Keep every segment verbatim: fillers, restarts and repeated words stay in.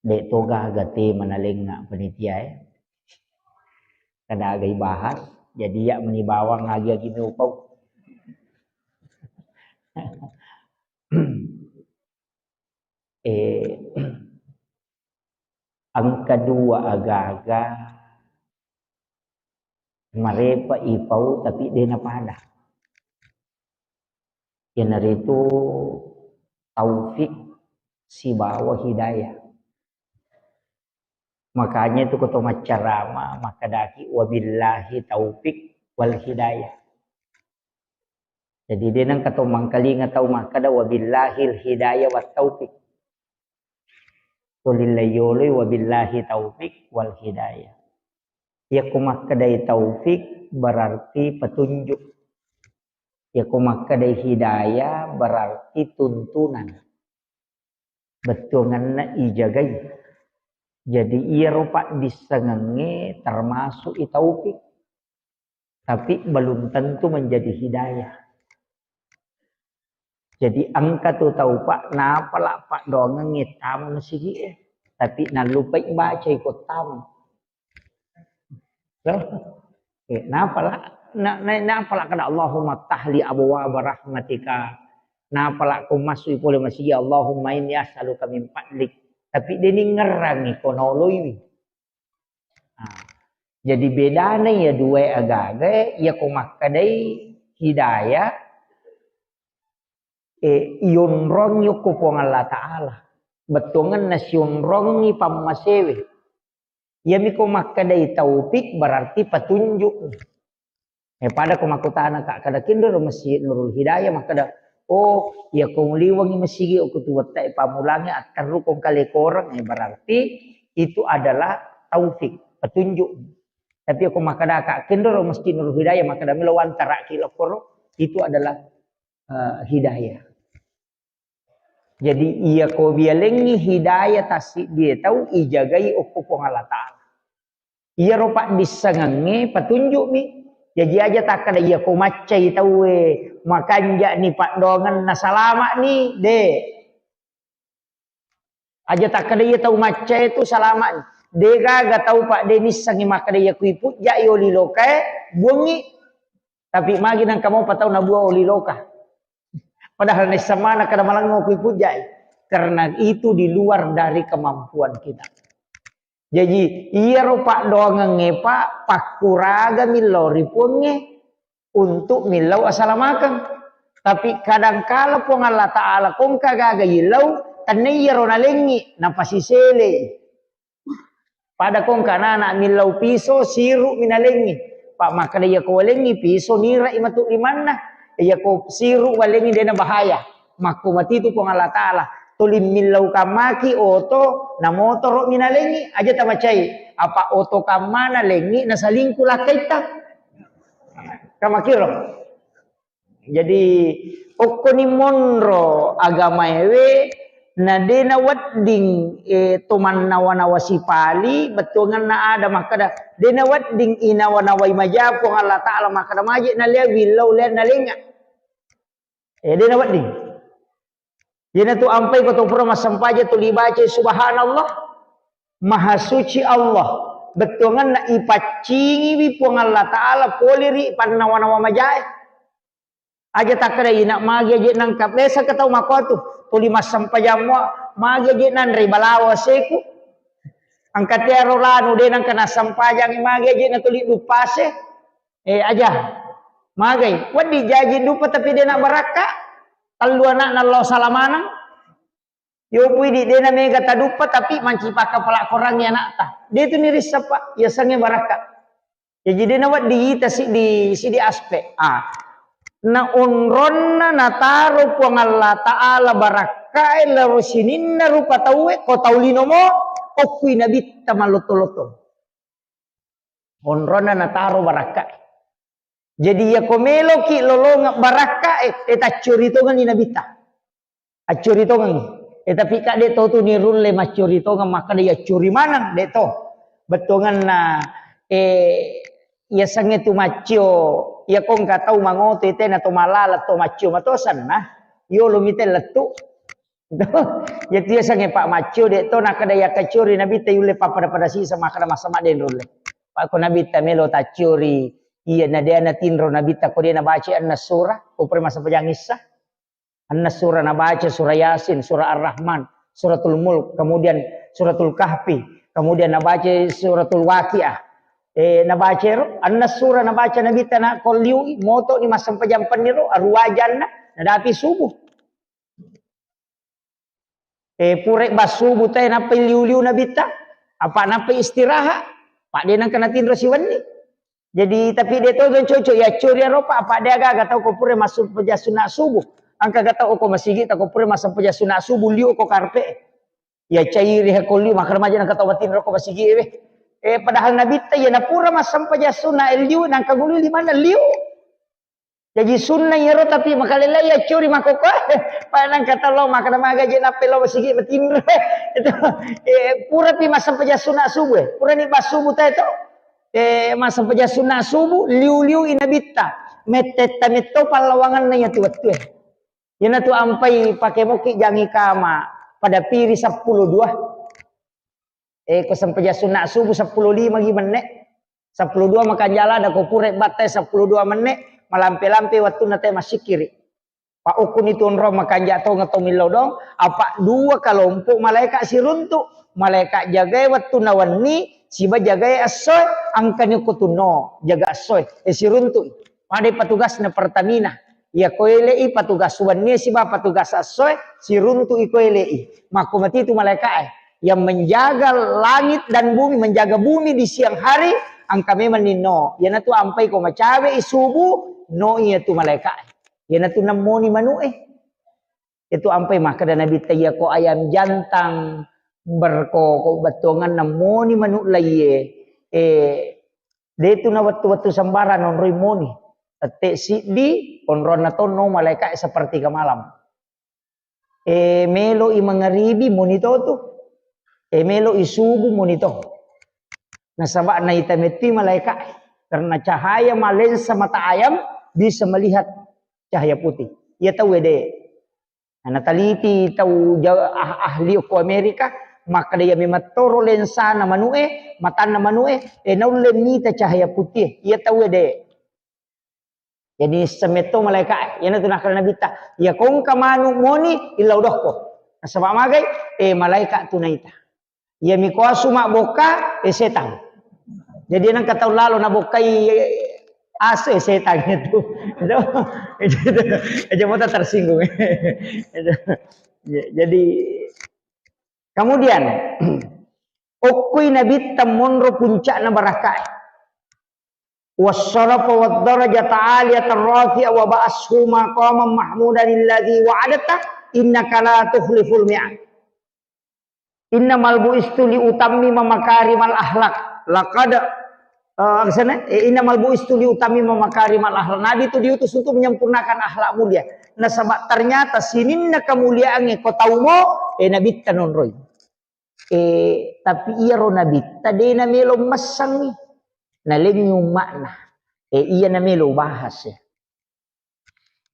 De' to gaga tema nalengnga panitia e. Kada aga ibahas, jadi ya meni bawang agi-agi meupau. Eh, engka dua agaga marepa ipau tapi de' napada. Iyanaritu taufik sibawa hidayah. Makanya itu ko to maccarama makkadaki, "Wabillahi taufik wal hidayah." Jadi de' nengka to mangkalinga tau makkada, "Wabillahil hidayah wat taufik." Tuli laiyoloi, "Wabillahi taufik wal hidayah." Iyako makkedai taufik berarti petunjuk. Iyako makkedai hidayah berarti tuntunan. Bettuangenna ijagai. Jadi iyaro paddissengengnge termasuk i taufik. Tapi belum tentu menjadi hidayah. Jadi engka tu tau, Pak, napala paddoangengnge tama masigi e, tapi nallupai baca iko tama. Loh? Eh, napala, na, na, napala kada Allahumma ftahli abwaba rahmatika. Napala ko masui pole masigi Allahumma inni as'aluka min fadlik. Tapi de' ningerrangi ko naoloiwi. Nah, jadi bedana iya dua agaga, iya ko makkedai hidayah, eh, ionrongi okko Puang Allah Ta'ala. Bettuangenna sionrongi pammasewe. Iyami ko makkedai taufik berarti petunjuk. Eh, pada ko makkutana, Kak, kada kinro ro Masjid Nurul Hidayah, makkeda, "Oh, iya ko muliwangi masigi okko tu wettai pamulangi atterru kong kale koreng." Eh, berarti itu adalah taufik, petunjuk. Tapi aku makkeda, "Kak, kinro ro Masjid Nurul Hidayah," makkeda, "Melo wantaraki lokoro," itu adalah, eh, hidayah. Jadi, iya ko bialengngi hidayah tassiddie tau ijagai okko Puang Allah Ta'ala. Iyaro paddissengengnge petunjukmi. Jaji aja takkeda iya ko maccai tauwe, makanja'ni paddoangenna, salama'ni, de. Aja takkeda iya tau maccae tu salama'ni. De gaga tau, Pak, de missengngi makkeda iya kui pujja'i oli lokae, buangngi. Tapi magi nengka mopa tau nabuang oli loka. Padahal naisseng maneng kada malengngo kui pujja'i. Karena itu di luar dari kemampuan kita. Jaji, iyaro paddoangengnge, Pak, pakkuraga millau ri Puangnge untuk millau asalamakeng. Tapi kadangkala Puang Allah Ta'ala kongka gaga illau, tenna iyaro nalengngi, napasisele. Pada kongka nana millau piso, siru minalengngi. Pak, makkeda iya ko walengngi piso, nira i matu limanna. Iya ko siru walengngi dena bahaya. Makko matitu Puang Allah Ta'ala. Tuli millau kammaki oto na motoro minalengngi, aja tamacai. Apa oto kammana lengngi na salingku lakkaitta. Kamakiro. Jadi, okkoni monro agamaewe, na de nawedding, eh, to mannawa-nawa sipali, bettuangenna ada makkeda, de nawedding inawa-nawai maja Puang Allah Ta'ala makkeda maje nalea willau lea nalengnga. Eh, de nawedding. Iyanatu ampai ko to pura massempajang tuli bacai, "Subhanallah, Maha Suci Allah." Bettuangenna ipaccingiwi Puang Allah Ta'ala pole ri pannawa-nawa majae. Aja takkeda ina magi aje nangka, biasa ke tau makkuatu, tuli massempajang mua, magi aje nanre balawa seku. Angka tiaro lanu de nangka nassempajangi, magi aje natuli duppase. Eh, aja. Magai, wedding jaji dupa tapi de na barakka. Tellu anakna lao salamaneng. Yopu idi de na mega taduppa tapi mancipaka pala korangngi anakta. De tu nirissappa, yasengnge barakka. Jaji de na wedding ita sidi, sidi aspek. Ah. Na onronna nataro Puang Allah Ta'ala barakkae laro sininna rupa tauwe, ko tau lino mo, okkui nabitta malotto-lotto. Onronna nataro barakkae. Jadi, iya ko meloki lolongeng barakkae, eh, taccuri tongenni nabitta. Accuri tongengi. Eh, tapi ka de to tu nirulle maccuri tongeng makkeda iya curi maneng, de to. Bettuangenna, eh, yasengnge tu maccio, iya ko engka tau mangoto, tena to malala to maccio mato senna, yolo mite lettu. Itu, ya tu yasengnge Pak Maccio, de' to nakkeda yakkaciori Nabitta yulle pappada-pada sisa, makkeda massama de' nulle. Pak ko Nabitta melo tacciori, iya na de' natinro Nabitta ko de' nabaca anna sura, ko pura massempajang issa. Anna sura nabaca sura Yasin, sura Ar-Rahman, suratul Mulk, kemudian suratul Kahfi, kemudian nabaca suratul Waqiah. Eh, nabaca ro, anna sura nabaca Nabitta na ko liu, moto ni massempajang penniro, aruwajanna, nadapi subuh. Eh, pura bassubu tae nappai liu-liu Nabitta, apa nappai istirahat, pak de' nengka natinro siwenni. Jadi, tapi de' to cocok yaccori ro, Pak, apa de' gaga tau ko pura massempajang sunna subuh. Engka ga tau ko masigi ta ko pura massempajang sunna subuh liu ko karpe. Ya cairi he ko liu, makkeda maja nengka tau matinro ko masigi we. Eh, padahal Nabitta iya napura massempajang sunna liu, nengka gulu limanna liu. Jaji sunna iyaro, tapi makalelai yaccori makkokkoe. Pada nengka tau lao makkeda maga je nappai lao masigi matinro. Itu, eh, purapi massempajang sunna subuh, eh. Purani bassubu tae to. Eh, massempajang sunna subuh, liu-liu i Nabitta. Mettetta metto pallawanganna iyatu wettue. Iyanatu ampai pake mokki jangi kama pada piri seppulo dua. Eh, ko sempajang sunna subuh seppulo lima gi menne. Seppulo dua makanja lada ko pura battai seppulo dua menne, malampe-lampe wattunna te massikkiri. Pa ukkuni tu onrong makanja tongeng to millau dong, apa dua kalompok malaeka siruntu. Malaeka jagae wattunna wenni, siba jagae essoe, angkani ko tunno, jaga essoe, eh, siruntu. Pada patugasna Pertamina. Iya ko ele'i patugas wennie siba patugas essoe, siruntu'i ko ele'i. Makko matitu malaeka'e. Yang menjaga langit dan bumi, menjaga bumi di siang hari, engka memang ninno. Iyanatu ampai ko macawe'i subuh, no iyatu malaeka'e. Iyanatu nemmoni manu'e. Itu ampai makkeda Nabitta, iya ko ayam jantan berkokok bettuanganna moni manu' laiye. Eh, de' tu na wettu-wettu sembarang nonroi moni. Tette' siddi, onronna tonno malaeka sepertiga malam. Eh, melo i mangaribi moni to tu. Eh, melo i subuh moni to. Nasaba naita metti malaeka, karena cahaya malensa mata ayam bisa melihat cahaya putih. Iya tau de'. Nah, nataliti tau ja-, ah-, ahli ko Amerika, makkeda iya memettoro lensana manu'e, matanna manu'e, eh, naulle mita cahaya putih. Iya tau de'. Jadi semetto malaeka, iyanatu nakkeda Nabitta, iya kongka manu' moni, illau dokko. Nasaba magai, eh, malaeka tu naita. Iya mikoasu mabbokka, eh, setang. Jadi nengka tau lalo nabokkai asu, eh, setang itu. Itu, itu, itu, itu mota tersinggung. Itu. Ya, jadi kemudian okkoi Nabitta monro puncakna barakka. Wassarafa waddarajata aliyatan rafi'a wa ba'ashu maqaman mahmudan alladzi wa'adta innaka la tukhliful mi'ad. Innamal bu'istu li utammima makarimal akhlak. Laqad, eh, kesana, eh, innamal bu'istu li utammima makarimal akhlak. Nabi itu diutus untuk menyempurnakan akhlak mulia. Nasaba ternyata sininna kemuliaannya ko taumo, eh, Nabitta nonroi. Eh, tapi iyaro Nabitta de' namelo messangi. Nalengi umma'na. Eh, iya namelo bahas, eh.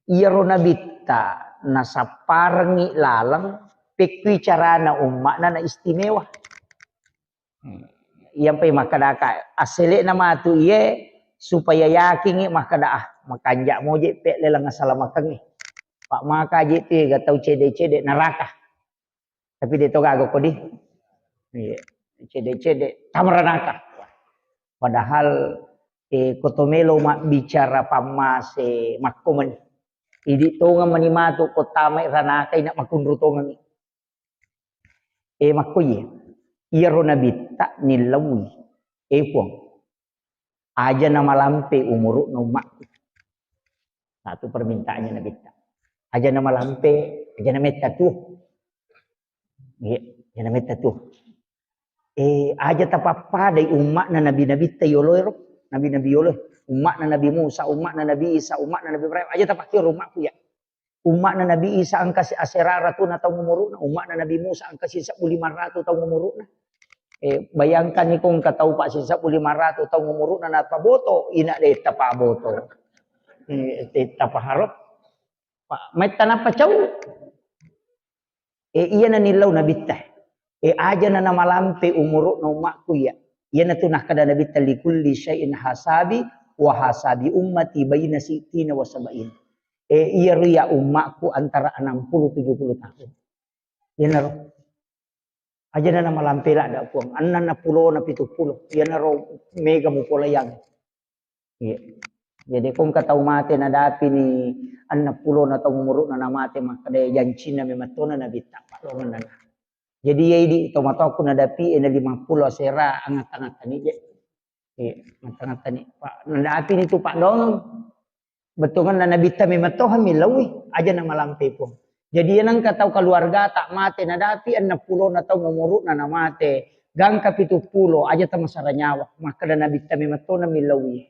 Iyaro Nabitta nasapparengngi laleng, pekkui carana umma'na na istimewa. Hmm. Iyampai makkedaka, assele'na matu iye supaya yakingngi makkeda, ah, makanja moje pe' leleng asalamakengnge. Pa' maka je tu ega tau cede-cede neraka. Tapi de' to gaga kodi. Iya. Cede-cede tama ranaka. Padahal, eh, ko to melo mabbicara pammase makko meni. Idi tongeng meni matu ko tamai ranaka ina makunru tongengi. Eh, makko iya. Iyaro Nabitta nillaui. Eh, Puang. Aja namalampe umuru'na umma'ku. Satu permintaannya Nabitta. Aja namalampe, aja nametta tuo. Iya, aja nametta tuo. Eh, aja tapappadai umma'na nabi-nabitta yoloe ro, nabi-nabi yoloe. Umma'na Nabi Musa, umma'na Nabi Isa, umma'na Nabi Ibrahim, aja tapakkiro umma'ku ya. Umma'na Nabi Isa engka si-, asera ratuna taung umuru'na, umma'na Nabi Musa engka sisebbu lima ratu taung umuru'na. Eh, bayangkan ni ko engka tau pa sisebbu lima ratu taung umuru'na napaboto, ina de' tapaboto. Eh, de' tapaharo. Pa-, metta napacau. E, iyana nillau Nabitta. E, ajana namalampe umuru'na ummakku iya. Iyanatu nakkeda Nabitta, "Likulli syai'in hasabi, wa hasabi ummati baina sittina wa sab'in." E, iyaro iya ummakku antara enam puluh tujuh puluh tahun. Iyanaro. Ajana namalampe ladda, Puang. Ennenna pulona pitu pulo. Iyanaro mega mupolaiang. Iya. Jadi, ko engka tau mate nadapini enneng pulona taung umuru'na namate, makkeda jancinna memang tona Nabitta, paddoangenna. Jadi, iya idi tomatoakku nadapi e na lima pulo asera, angatta-ngattani je. Iya, ngatta-ngattani. Pak, nadapini tu paddoangeng. Bettuangenna Nabitta memang toha millaui, aja namalampe Puang. Jadi, iya nengka tau keluargata mate nadapi enneng pulona taung umuru'na namate, gangka pitu pulo, aja tamasara nyawa. Makkeda Nabitta memang tona millaui.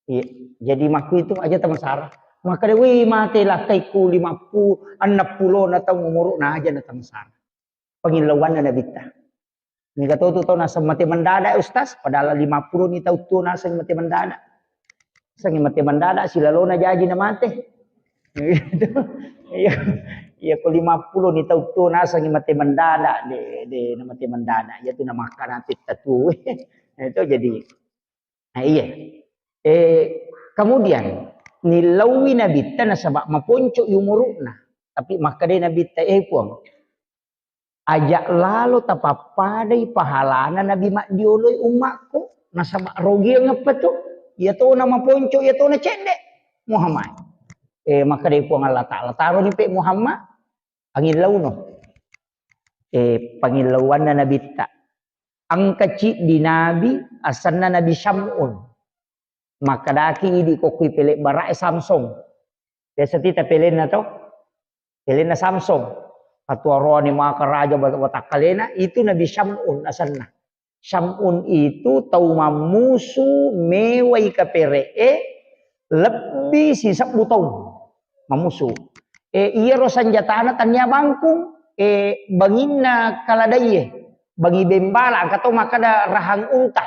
Iya. Jadi makkuitu aja tamasara. Makkeda, "Wih, mate lakkaiku lima puluh, enneng pulona taung umuru'na aja na tamasara." Pangillauanna Nabitta. Mega to tu tau naseng mate mendadak, Ustaz, padahal lima pulo ni tau tuo naseng mate mendadak. Naseng mate mendadak, silalona jaji na mate. Iya. Iya, ko lima pulo ni tau tuo naseng mate mendadak, de, de na mate mendadak. Iya tu na makkana titta tuo. Itu jadi Nah, iya. Eh, kemudian, nillaui Nabitta nasaba maponco'i umuru'na. Tapi makkedai Nabitta, "Eh, Puang, aja lalo tapappadai pahalana nabi maddioloi ummakku, nasaba rogiang eppa tu, iya tona maponco, iya tona cedde, Muhammad." Eh, makkedai Puang Allah Ta'ala, "Taroni pe Muhammad, angillauno." Eh, pangillauanna Nabitta. Engka ciddi nabi, asenna Nabi Syam'un. Makkedaki idi kokkui pele bara'e Samsung. Biasa tita pelenna to? Pelenna Samsung. Atuaroani maka raja wat-, watakkalena, itu Nabi Syam'un asenna. Syam'un itu tau mammusu mewai kapere'e lebbi sisebbu taung. Mammusu. E, iyaro sanjatana tania bangkung, e, banginna kaladaie, bangi bembala, engka to makkeda rahang unta.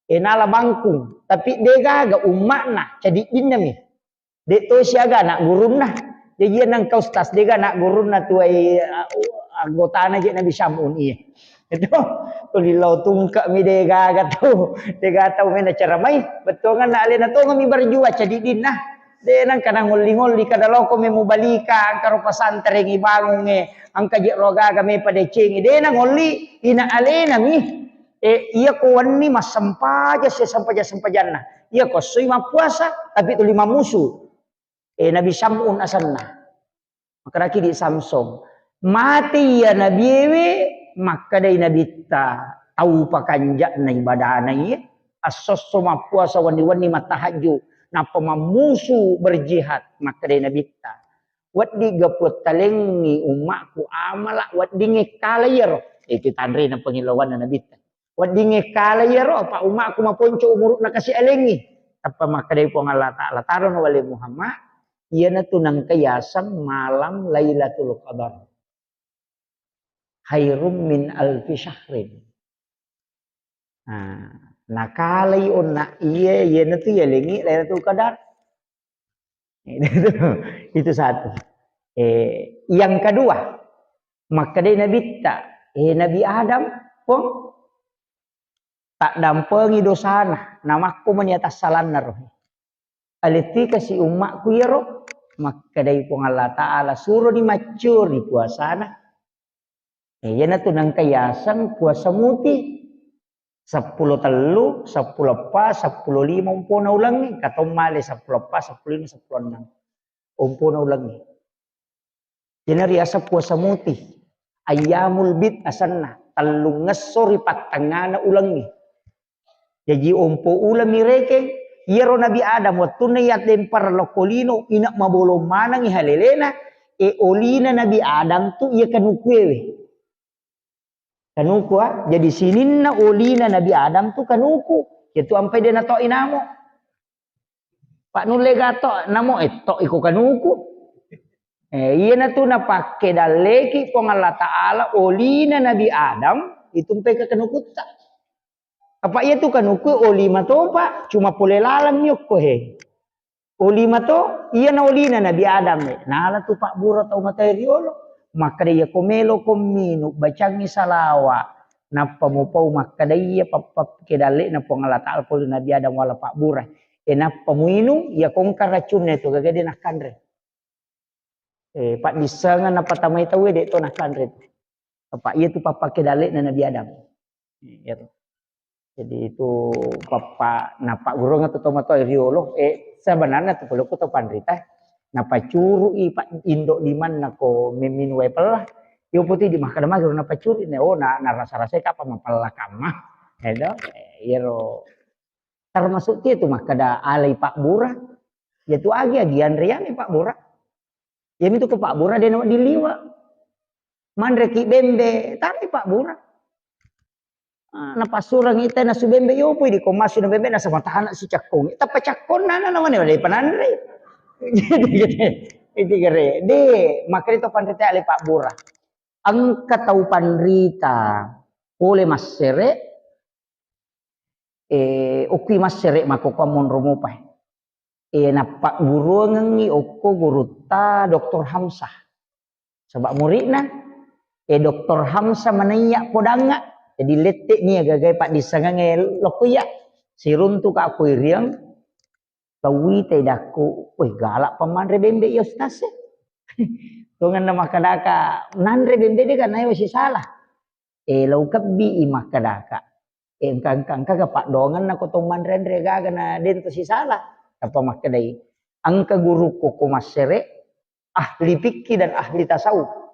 E, nala bangkung, tapi degaga umma'na, cadiddinna mi. De to siaga anak gurunna. Jaji iya nengka ustaz, degaga anak gurunna tuai, a-, anggotana je Nabi Syam'un iya. Itu, tuli lao tungke mi degaga tu. Degaga tau mena ceramai, bettuanganna alena tongeng mi berjuang cadiddinna. De nengka nangolli-ngolli kada loko me mubalika, engka ro pasantreng ibangungnge, engka je ro gaga me padecengi. De nangolli, ina alena mi. E, iya ko wenni massempaja, se sempaja-sempajanna. Iya ko essoi mappuasa, tapi tuli mammusu. E, Nabi Syam'un asenna. Makkedaki di Samsung, "Mate iya nabiewe," makkedai Nabitta, "tau pakanja'na ibadana iye, assosso mappuasa wenni-wenni mattahajju, nappa mammusu berjihad," makkedai Nabitta. Wedding ga puattalengngi ummakku amala weddingnge kala iyaro. Itu tanrena pengilawanna Nabitta. Weddingnge kala iyaro, apa ummakku maponco umuru'na kasi alengngi. Tappa makkedai Puang Allah Ta'ala, "Tarono wale Muhammad, iyanatu nengka yaseng malam Lailatul Qadar. Khairum min alfi syahrin." Nah, nakalai onna iye, iyanatu yalengngi Lailatul Qadar. Itu satu. Eh, yang kedua, makkedai Nabitta, "Eh, Nabi Adam, Puang, taddampengi dosana, namakko mani atassalanna rohe. Alettika si ummakku iyaro." Makkedai Puang Allah Ta'ala, "Suroni maccuri puasana." Eh, iyanatu nengka yaseng puasa muti. Seppulo tellu, seppulo eppa, seppulo lima umpona ulengnge, engka to male seppulo eppa, seppulo lima, seppulo enneng. Umpona ulengnge. Iyanariaseng puasa muti. Ayyamul bid asenna, tellungngesso ri pattengngana ulengnge. Jaji ompo uleng mi rekeng, iyaro Nabi Adam wettunna iyaddemparengngi lokko lino, ina mabolong manengngi halelena, e olina Nabi Adam tu iya kanukuewe. Kanuku, ah. Jadi sininna olina Nabi Adam tu kanuku. Iyatu ampai de nato inamo. Pak nulle gato namo etto iko kanuku. Eh, iyanatu napakke dalleki Puang Allah Ta'ala olina Nabi Adam itu mpai ke kanukutta. Apa iyatu kanuku oli matopa, cuma pole laleng mi okko he. Oli mato, iyana olina Nabi Adam e. Nala tu pabbura tau matae riolo. Makkeda, "Iya ko melo ko minung, bacangngi salawa, nappa mupau makkeda iya pappakke dalle'na Puang Allah Ta'ala pole Nabi Adam wala pabbura. E nappa muinung, iya ko engka racunna itu, gaga de nakkanre." Eh, paddissengeng napatamai tauwe, de to nakkanre tu. Apa iya tu pappakke dalle'na Nabi Adam. Iya to. Jadi itu pappa, napaggurungeng tu tomatoa riolo, eh, sebenarnya tu pole ko to panrita, napacurui pa indo limanna ko memminung wae pella. Iyo poti di makkeda magi ro napacuri ne, oh, na, narasa-rasai kapang mapella kamma. Edo, eh, iyaro termasuk tu makkeda alai pabbura. Iya tu agi-agi anreangngi pabbura. Iyami tu ko pabbura de nawedding liwe. Manreki bembe, tarai pabbura. Ah, napassureng ita nasu bembe, yopoi di ko masu na bembe, nasaba tana si cakkong. Tappa cakkonna na namane wale pananre. Jadi gare, de, makanya to panrita ale pabbura. Engka tau panrita pole massere, eh, okki massere mako ko monro mopai. Eh, nappagguruangengngi okko gurutta Doktor Hamsah. Saba muridna, eh, Doktor Hamsah manaiya podangnga. Jadi lette nia gagai paddissengengnge lokko iya. Siruntu ka ko iriang, tauwi tedakku, "Weh, galak pamanre bembe iya, Ustaz, eh." Tongenna makkedaka, "Nanre bembe de ga naewa sisala." Eh, lau kebbi i makkedaka. Eh, engka, engka, engka ga paddoangenna ko to manre-anre gaga na dento sisala. Tappa makkedai, engka gurukku ko massere, ahli fikih dan ahli tasawuf.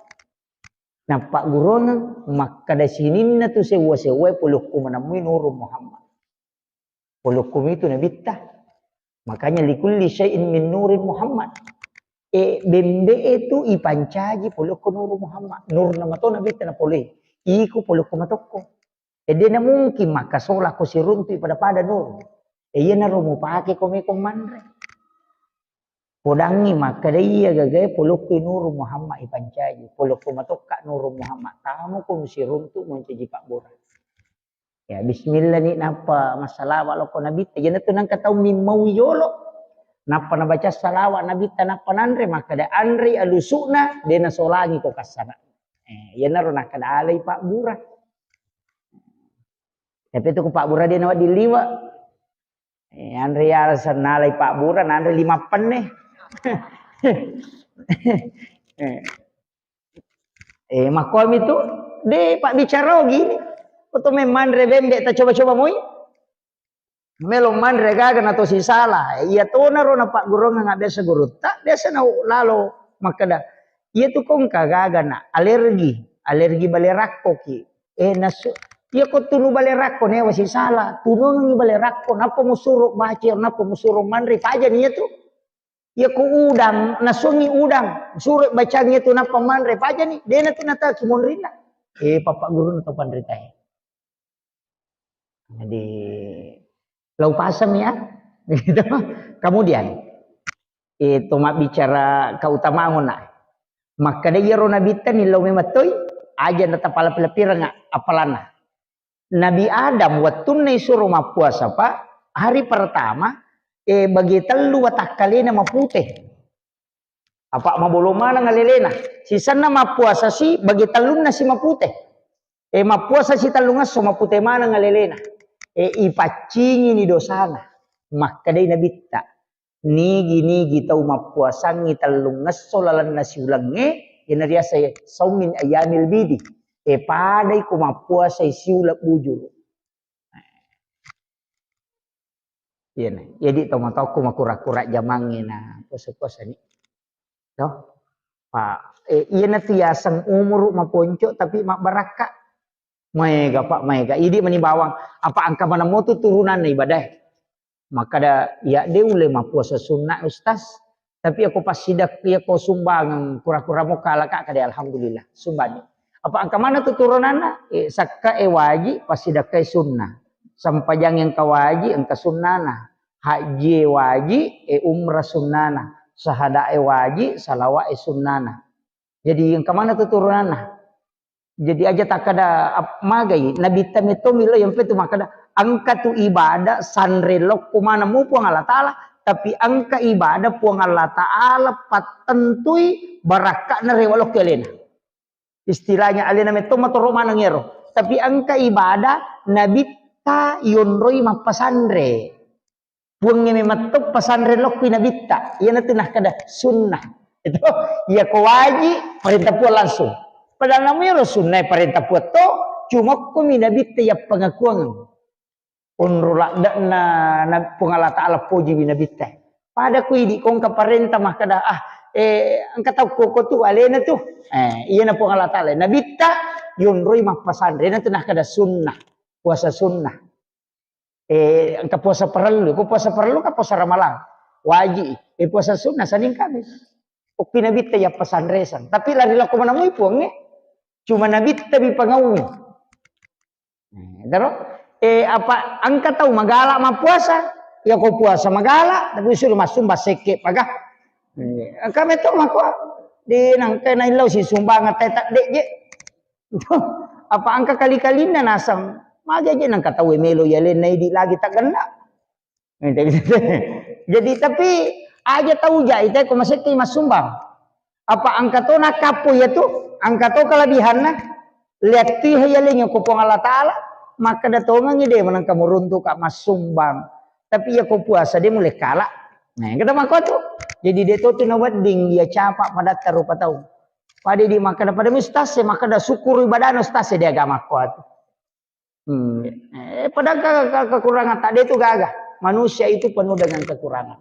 Nappagguruangeng makkeda sininna tu sewwa-sewwae polokku manammui Nurung Muhammad. Polokku mitu nabitta. Makanya likulli syai'in min nurin Muhammad. E, bembe e tu ipancaji polokku Nurung Muhammad. Nurna mato nabitta na pole. Iko polokku matokko. E, de na mungkin makkasola ko siruntu pada-pada nur. E, iyanaro mupake ko meko manre. Podangngi makkeda iya gagae polokku Nurung Muhammad ipancaji. Polokku matokka Nurung Muhammad. Tamu ko musiruntu mancaji pabbura. Ya, bismillah ni nappa massalawa lokko nabitta. Iyanatu nangka tau mimmau yolo. Nappa nabaca salawa nabitta nappa nanre, makkeda anre alusukna, de nasolangi ko kassana. Eh, iyanaro nakkeda alai pabbura. Tapi tu ko pabbura de nawedding liwe. Eh, anre ya sennalai pabbura, nanre lima penne. Eh. Eh, makkuami tu, de pabbicara ogi. Ko to memmanre bembe, ta coba-coba moi. Melo manre gaga na to sisala. Eh, iya tona ro na pagguruangengnga biasa gurutta, biasa na lalo makkeda, iya tu ko engka gaga na alergi, alergi bale rakko ki. Eh, nasu, iya ko tunu bale rakko newa sisala, tunungi bale rakko, nappa musuro baca, nappa musuro manre, pajani iya tu. Iya ko udang, nasuangi udang, suro bacangi tu nappa manre, pajani, dena tu nataki monrinna. Eh, papa guru na to panritae. Jadi, lau pasang ya. Gitu. Kemudian, itu mabbicara keutamaan na. Makkeda iyaro nabitta ni lau memettoi, aja na tapala pila piranga apalanna. Nabi Adam wettunna isuro mappuasa, Pak, hari pertama, eh, bagi tellu watakkalena mapute. Apa mabolo maneng alelena. Sisenna mappuasa si, bagi tellunna si mapute. Eh, mappuasa si tellungesso, mapute maneng alelena. Eh, ipaccingi ni dosana. Makkedai nabitta. Nigi-nigi tau mappuasangngi tellungesso lalenna siulengnge, iyana riasai saum min ayyamil bidi. E, padai ko mappuasai siuleng bujuru. Iyana, jadi tau matokku makura-kura jamangnge na puasa-puasa ni. To? Pa, e, iyana tu yaseng umuru maponco tapi mabbarakka. Maega, Pak, maega. Idi mani bawang, apa engka maneng motu turunanna ibadae. Makkeda, "Iya de ulle mappuasa sunna, Ustaz. Tapi ako passidak-, ako sumbangeng kura-kura mo kalaka," kade, "Alhamdulillah, sumbani." Apa engka maneng tu turunanna? Eh, sakka e waji, passidakkai sunna. Sampajang engka waji, engka sunnana. Haji e waji, eh, umrah sunnana. Sahada e waji, salawa e sunnana. Jadi engka maneng tu turunanna? Jadi aja takkada ap-, magai, nabitta metto milo yang petu makkada, engka tu ibadah sanre lokko maneng mu Puang Allah Ta'ala, tapi engka ibadah Puang Allah Ta'ala pattentui barakka'na rewa lokko alena. Istilahnya alena metto matoro maneng ero. Tapi engka ibadah nabitta yonroi mappasanre. Puangnge memetto pasanre lokki nabitta. Iyanatu nakkeda sunnah. Itu iya ko waji parenta Puang langsung. Padahal namu ero sunnah parenta Puang to, cuma kumi nabitta yappangakuang. Onro ladde'na na Puang Allah Ta'ala pojiwi nabitta. Pada ku idi ko engka parenta makkeda, ah, eh, engka tau koko tu alena tu. Eh, iyana Puang Allah Ta'ala. Nabitta yonroi mappasanre, iyanatu nakkeda sunnah. Puasa sunnah. Eh, engka puasa parellu. Ko puasa parellu ka puasa ramalang. Waji. Eh, puasa sunnah Senin Kamis. Okki nabitta yappasanresang. Tapi lari lako manamui Puangnge. Cuma nabitta bi pangaumi. Eh, daro? Eh, apa engka tau magala mappuasa? Ya ko puasa magala, tapi suruh massumbang sekke paga. Eh, engka metto mako di nangka naillau si sumbang atai tadde je. Apa engka kali-kalinna nasang, maja je nangka tau melo ya lenna idi lagi tak genna. Jadi tapi aja tau ja ita ko masekke massumbang. Apa engka to nakappo ya tu, engka to kelebihanna. Lihat tu ya lenyo ko Puang Allah Ta'ala, makkeda tongengi de menangka muruntu ka massumbang. Tapi ya ko puasa de mulai kala. Nah, kita mako tu. Jadi de to tu nawedding dia capa padatta rupa tau. Pada di makkeda pada mustase, makkeda syukur ibadahna ustase di agama ko tu. Hmm. Eh, padahal ke, ke, kekurangan tak ada itu gaga. Manusia itu penuh dengan kekurangan.